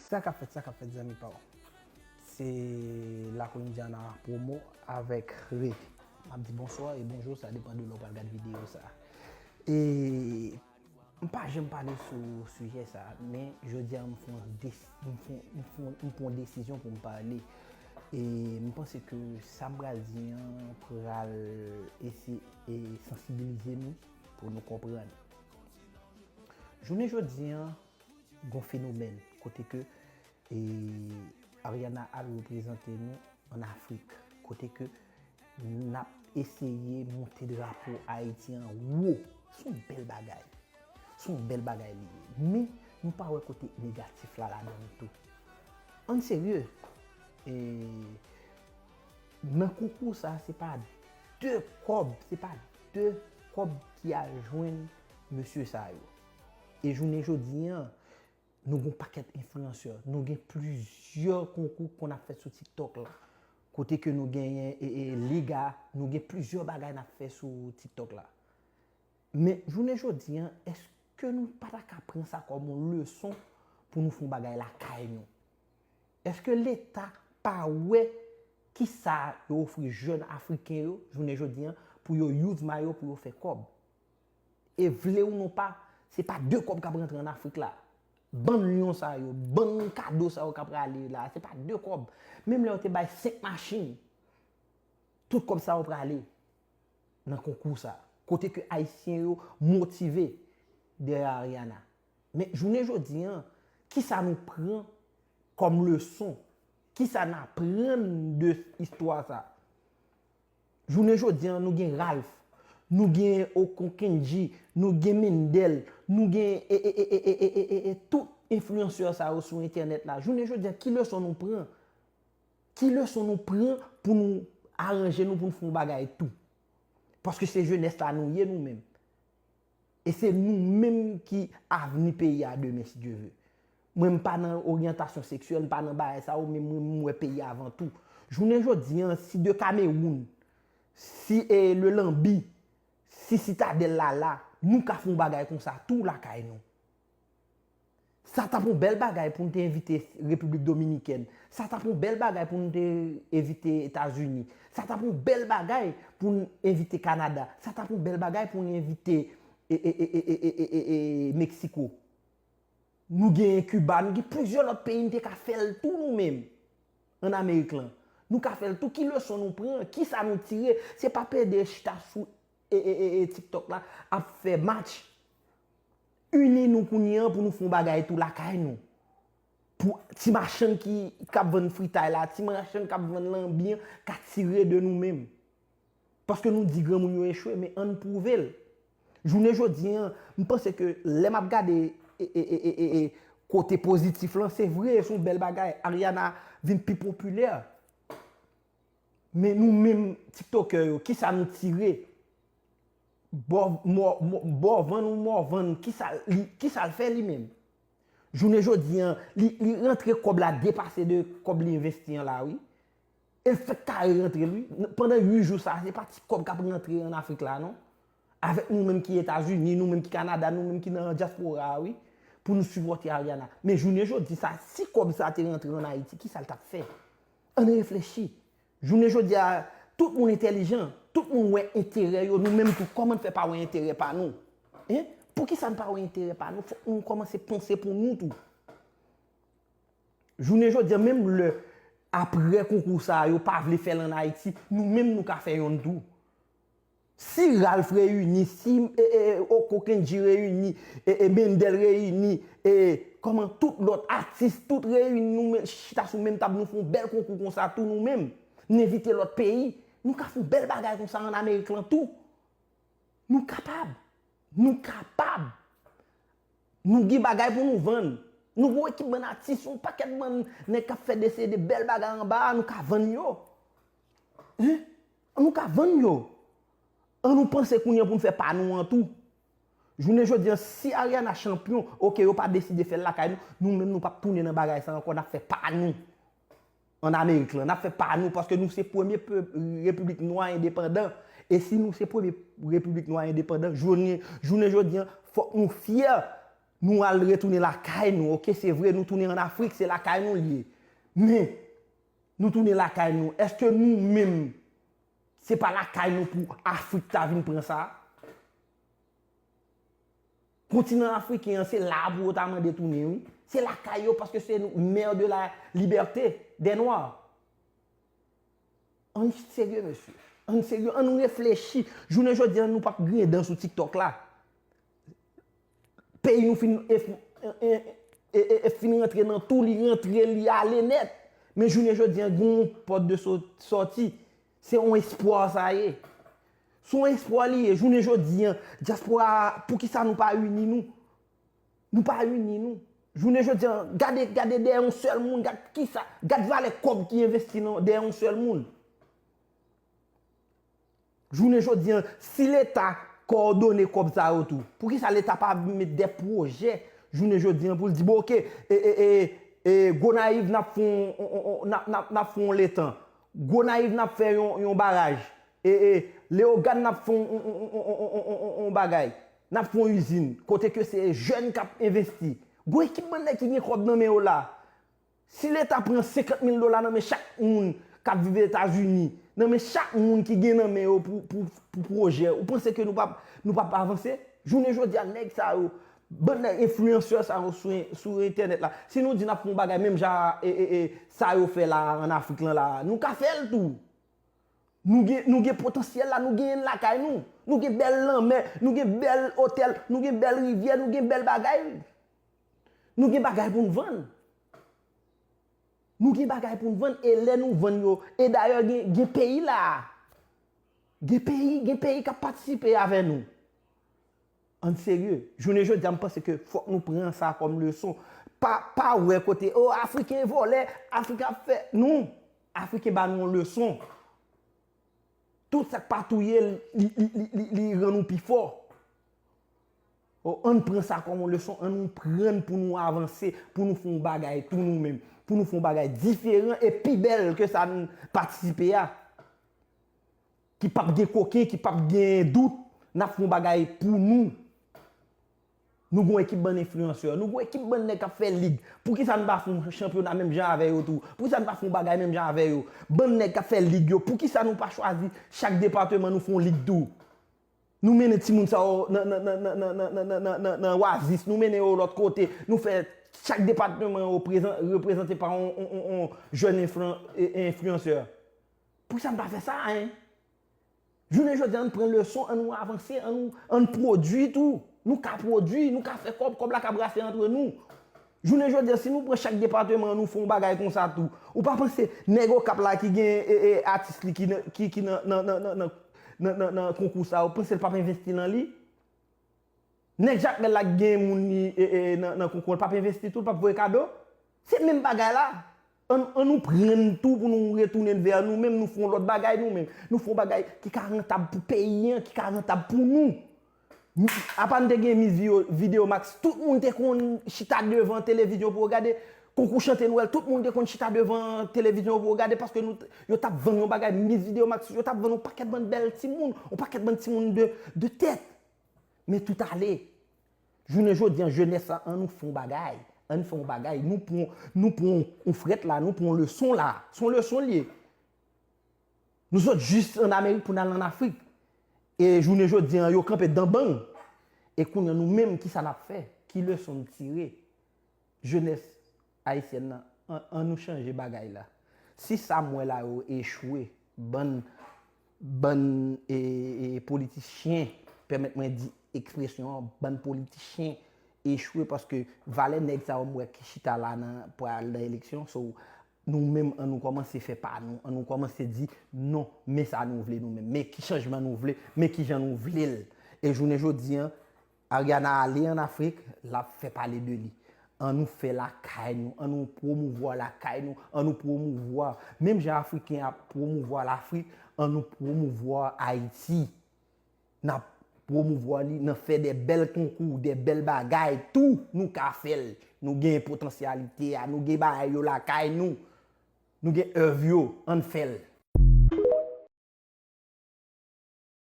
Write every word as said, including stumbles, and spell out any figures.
Sa k ap fèt, sa k ap fèt, zanmi pa w. Se Lakou Indiana Promo avèk Red. M ap di bonswa e bonjou, sa depann de lè w pral gad videyo sa. E m pa janm pale sou sijè sa, men jodi a m fè yon des- m fè yon- m fè yon- m pran yon desizyon pou m pale. E m panse ke sa m pral di an pral eseye sansibilize nou pou nou konprann. Jounen jodi an, gon fenomèn kote ke e, Ariana al reprezante nou an Afrik, kote ke n ap eseye monte drapo Ayiti an wo. Se yon bèl bagay. Se yon bèl bagay li ye. Men, nou pa wè kote negatif la ladan l tou. Ann serye, e, nan konkou sa, se pa de kòb, se pa de kòb ki al jwenn mesye sa yo. E jounen jodi an, nou gen yon pakèt enfliyansè, nou gen plizyè konkou konn ap fèt sou TikTok la. Kote ke nou genyen e, e, liga, nou gen plizyè bagay n ap fè sou TikTok la. Men jounen jodi an, èske nou pa ta ka pran sa kòm yon leson pou nou fè yon bagay lakay nou? Èske Leta pa wè kisa yo ofri jèn Afriken yo jounen jodi an pou yo use may yo pou yo fè kòb? E vle ou non pa, se pa de kòb k ap rantre ann Afrik la. Bann lyon sa yo, bann kado sa yo k ap rale la, se pa de kòb. Menm lè yo te bay senk machin, tout kòb sa yo prale nan konkou sa. Kote ke Ayisyen yo motive dèyè Ariana. Men jounen jodi an, kisa nou pran kòm leson? Kisa n aprann de istwa sa? Jounen jodi an, nou gen Ralph, nou gen Okon Kendji, nou gen Mendel, nou gen e, e, e, e, e, e, e, e, tout enfliyansè sa yo sou entènèt la. Jounen jodi an, ki leson nou pran? Ki leson nou pran pou nou aranje nou pou nou fè yon bagay tou? Paske se jenès la nou ye nou menm. E se nou menm ki avni peyi a demen, si Dye ve. Mwen, m pa nan oryantasyon seksyèl, m pa nan bagay sa yo, men mwen, m wè peyi a avan tou. Jounen jodi an, si de Kamewoun, si e, le Lanbi, si Sitadèl la la, nou ka fè yon bagay konsa tou lakay nou. Sa t ap yon bèl bagay pou n te envite Repiblik Dominikèn. Sa t ap yon bèl bagay pou n te envite Etazini. Sa t ap yon bèl bagay pou n envite Kanada. Sa t ap yon bèl bagay pou n envite e, e, e, e, e, e, e, e, Meksiko. Nou genyen Kiba, nou gen plizyè lòt peyi n te ka fè l tou nou menm. Ann Amerik lan. Nou ka fè l tou. Ki leson nou pran? Kisa nou tire? Se pa pede chita sou e, e, e, e, TikTok la ap fè match. Ini nou kounye an pou nou fè yon bagay tou lakay nou. Pou ti machann ki k ap vann fritay la, ti machann k ap vann lanbi an ka tire de nou menm. Paske nou di granmoun yo echwe, men ann pwouve l. Jounen jodi an, m panse ke lè m ap gade e, e, e, e, e, e, kote pozitif lan, se vre, se yon bèl bagay. Ariana vin pi popilè. Men nou menm tiktokè yo, kisa nou tire? Bò, mò, mò, bò vann ou mò vann, kisa li, kisa l fè li menm? Jounen jodi an, li, li rantre kòb la depase de kòb li envesti an la, wi. E l fèk kare rantre l, wi. N-, pandan uit jou sa, se pa ti kòb k ap rantre ann Afrik la, non. Avèk nou menm ki Etazini, nou menm ki Kanada, nou menm ki nan dyaspora a, wi. Pou nou sipòte Ariana. Men jounen jodi sa, si kòb sa te rantre ann Ayiti, kisa l t ap fè? Ann reflechi. Jounen jodi a, tout moun entèlijan, tout moun wè enterè yo, nou menm tou, kòman n fè pa wè enterè pa nou? Hein? Poukisa n pa wè enterè pa nou? Fòk nou kòmanse panse pou nou tou. Jounen jodi a, menm lè apre konkou sa a, yo pa vle fè l ann Ayiti, nou menm nou ka fè yonn tou. Si Ralph reyini, si e, e, Oko Kendji reyini, e, e, Mendel reyini, e, kòman tout lòt atis, tout reyini, nou men, chita sou menm tab, nou fè yon bèl konkou konsa tou nou menm. Nou envite lòt peyi, nou ka fè yon bèl bagay konsa ann Amerik lan tou. Nou kapab. Nou kapab. Nou gen bagay pou nou vann. Nou gen yon ekip bann atis, yon pakèt bann nèg k ap fè desede bèl bagay anba a, nou ka vann yo. Hein? Nou ka vann yo. An nou panse kounye a pou n fè pa nou an tou. Jounen jodi an, si Ariana chanpyon, oke, yo pa deside fè l lakay nou, nou menm nou p ap tounen nan bagay sa ankò, n ap fè pa nou. Ann Amerik lan, n ap fè pa nou, paske nou se premye pe-, repiblik nwa endepandan. E si nou se premye repiblik nwa endepandan, jounen, jounen jodi an, fòk nou fyè Nou al retounen lakay nou, oke, se vre, nou tounen ann Afrik, se lakay nou l ye. Men, nou tounen lakay nou, èske nou menm, se pa lakay nou pou Afrik ta vin pran sa? Kontinan afriken an, se la pou yo ta mande tounen, wi. Se lakay yo, paske se nou, mère de la liberté des Noirs. Ann serye, mesye. Ann serye, ann reflechi. Jounen jodi a, nou p ap griyen dan sou TikTok la. Peyi nou fin, e, e, e, e, e fin rantre nan tou, li rantre, li ale nèt. Men jounen jodi a, gen yon pòt de so-, sòti. Se yon espwa sa ye. Se yon espwa li ye. Jounen jodi a, dyaspora, poukisa nou pa ini nou? Nou pa ini nou. Jounen jodi a, gade, gade dèyè yon sèl moun, gad kisa, gad valè kòb ki envesti nan, dèyè yon sèl moun. Jounen jodi a, si Leta kowòdone kòb sa yo tou, poukisa Leta pa met de pwojè jounen jodi a pou l di, bon, oke, e, e, e, e, Gonayiv n ap fè yon, on, on, on, n ap, n ap, n ap fè yon letan. Gonayiv n ap fè yon, yon baraj. E, e, Leyogàn n ap fè yon, yon, yon bagay. N ap fè yon izin. Kote ke se jèn k ap envesti. Gon ekip bann nèg ki gen kòb nan men yo la. Si Leta pran senkant mil dola nan men chak moun k ap viv Etazini, nan men chak moun ki gen nan men yo pou, pou, pou pwojè, ou panse ke nou p ap, nou p ap avanse? Jounen jodi a, nèg sa yo, bann nèg enfliyansè sa yo sou, sou entènèt la, si nou di n ap fè yon bagay menm jan e, e, e, sa yo fè la ann Afrik lan la, nou ka fè l tou. Nou gen, nou gen potansyèl la, nou genyen l lakay nou. Nou gen bèl lanmè, nou gen bèl otèl, nou gen bèl rivyè, nou gen bèl bagay. Nou gen bagay pou n vann. Nou gen bagay pou n vann, e lè nou vann yo, e dayè gen, gen peyi la. Gen peyi, gen peyi k ap patisipe avè nou. Ann serye, jounen jodi a, m panse ke fòk nou pran sa kòm leson. Pa, pa wè kote, o, Afriken vòlè, Afriken ap fè. Non, Afriken ba nou yon leson. Tout sa k pa touye l, li, li, li, li, li rann ou pi fò. O, ann pran sa kòm yon leson, ann nou pran pou nou avanse, pou nou fè yon bagay tou nou menm, pou nou fè yon bagay diferan e pi bèl ke sa n patisipe a. Ki p ap gen koken, ki p ap gen dout, n ap fè yon bagay pou nou. Nou gon ekip bann enfliyansè, nou gon ekip bann nèg k ap fè lig. Poukisa nou pa fè yon chanpyona menm jan avè yo tou? Poukisa nou pa fè yon bagay menm jan avè yo? Bann nèg k ap fè lig yo, poukisa nou pa chwazi chak depatman nou fè yon lig tou? Nou mennen timoun sa yo nan, nan, nan Oasis, nou mennen yo lòt kote, nou fè chak depatman yo prezan-, reprezante pa yon, yon, yon, yon jèn enflan-, e, enfliyansè. Poukisa n pa fè sa, en? Jounen jodi a, ann pran leson, ann nou avanse, ann nou, ann pwodui tou. Nou ka pwodui, nou ka fè kòb, kòb la ka brase antre nou. Jounen jodi a, si nou pran chak depatman, nou fè yon bagay konsa tou. Ou pa panse nèg Okap la ki gen, e, e, atis li ki nan, ki, ki nan, nan, nan, nan, nan, nan, nan, nan konkou sa, ou panse l p ap envesti nan li? Nèg Jakmèl la k gen moun li, e, e, nan, nan konkou, l p ap envesti tou, l p ap voye kado? Se menm bagay la. Ann, ann nou pran tou pou nou retounen vè nou menm, nou fè yon lòt bagay nou menm. Nou fè yon bagay ki ka rantab pou peyi an, ki ka rantab pou nou. Apa n te gen Miss Vio-, Video Max, tout moun te konn chita devan televizyon pou yo gade. Konkou chante Nwèl, tout moun te konn chita devan televizyon pou yo gade, paske nou, yo t ap vann yon bagay, Miss Video Max, yo t ap vann yon pakèt bann bèl timoun, yon pakèt bann timoun de, de tèt. Men tout ale. Jounen jodi a, jenès la, ann nou fè yon bagay. Ann fè yon bagay. Nou pran, nou pran yon frèt la, nou pran yon leson la. Se yon leson l ye. Nou sot jis ann Amerik pou n al ann Afrik. E jounen jodi a, yo kanpe dan bang. E kounye a, nou menm, kisa n ap fè? Ki leson n tire? Jenès ayisyèn nan, ann, ann nou chanje bagay la. Si sa m wè la yo echwe, bann, bann, e, e, politichyen, pèmèt mwen di ekspresyon an, bann politichyen echwe paske valè nèg sa yo m wè ki chita la nan, pral nan eleksyon, so, nou menm, ann nou kòmanse fè pa nou, ann nou kòmanse di, non, men sa nou vle nou menm, men ki chanjman nou vle, men ki jan nou vle l. E jounen jodi a, Ariana ale ann Afrik, l ap fè pale de li. Ann nou fè lakay nou, ann nou pwomouvwa lakay nou, ann nou pwomouvwa, menm jan Afriken ap pwomouvwa Lafrik, ann nou pwomouvwa Ayiti. N ap pwomouvwa li nan fè de bèl konkou, de bèl bagay, tou nou ka fè l. Nou gen potansyalite a, nou gen bagay yo lakay nou. Nou gen èv yo, ann fè l.